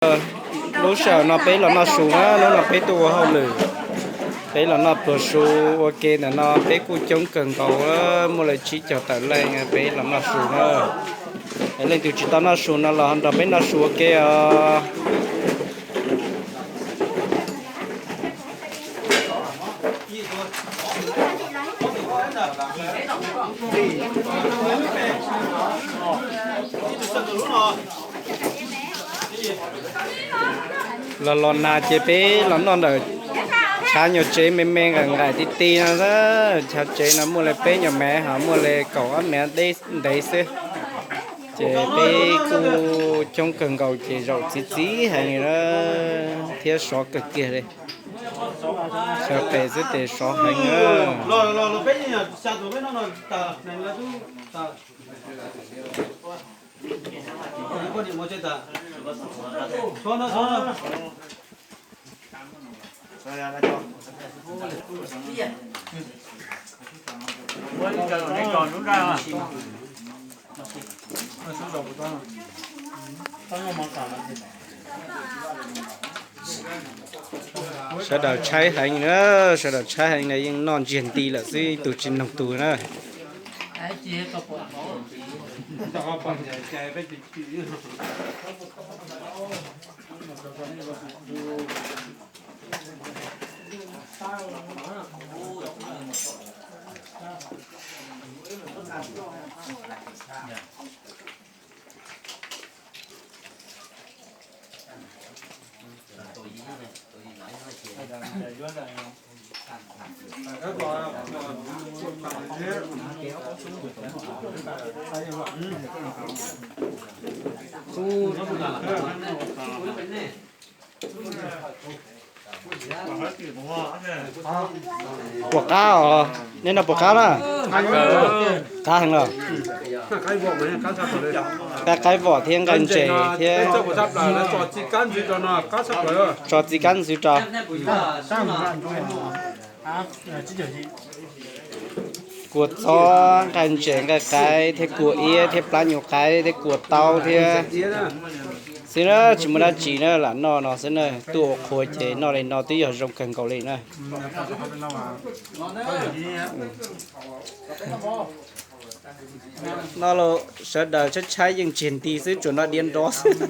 Lub sij hawm no peb los noj su na, hnub no peb tuaj ua hauj lwm, peb los noj pluas su ua ke ntawm no peb kuj coob kawg nkaus, muaj li tsib caug tawm leej peb los noj su na. Leej twg tsis tau noj su no los nrog peb noj su ua ke os. Los los nag ces peb los noj ntawm chav nyuag tsev me me nqaim nqaim ti ti no xwb. Chav tsev no muaj li peb nyuag mev, ho muaj li kaum ob mev deb ntev xwb. Ces peb kuj coob kawg nkaus ces zaum txiv txiv heev li na, thiab sov kawg kiag li. Chaw qes xwb ces sov heev na. Sawv daws tshaib heev na, sawv daws tshaib heev na, yeej noj ntsiag nti lawm xwb, ib tug tsis noog tug na. Puas qab os? Nej noj puas qab na? Qab heev los? Nqaij qaib vom thiab nqaij ntses thiab. Tso txiv kab ntxwv rau. Kua txob, nqaij ntses, nqaij qaib thiab kua iab thiab plab nyuj qaib thiab kua taub thiab xwb na, tsis muaj dab tsi na, lam noj no xwb na. Tuaj ua qhua ces noj li no twb yog zoo kawg nkaus li na. No los sawv daws tshaib tshaib yeej ntsiag nti xwb, tsuas noj diab nrov xwb.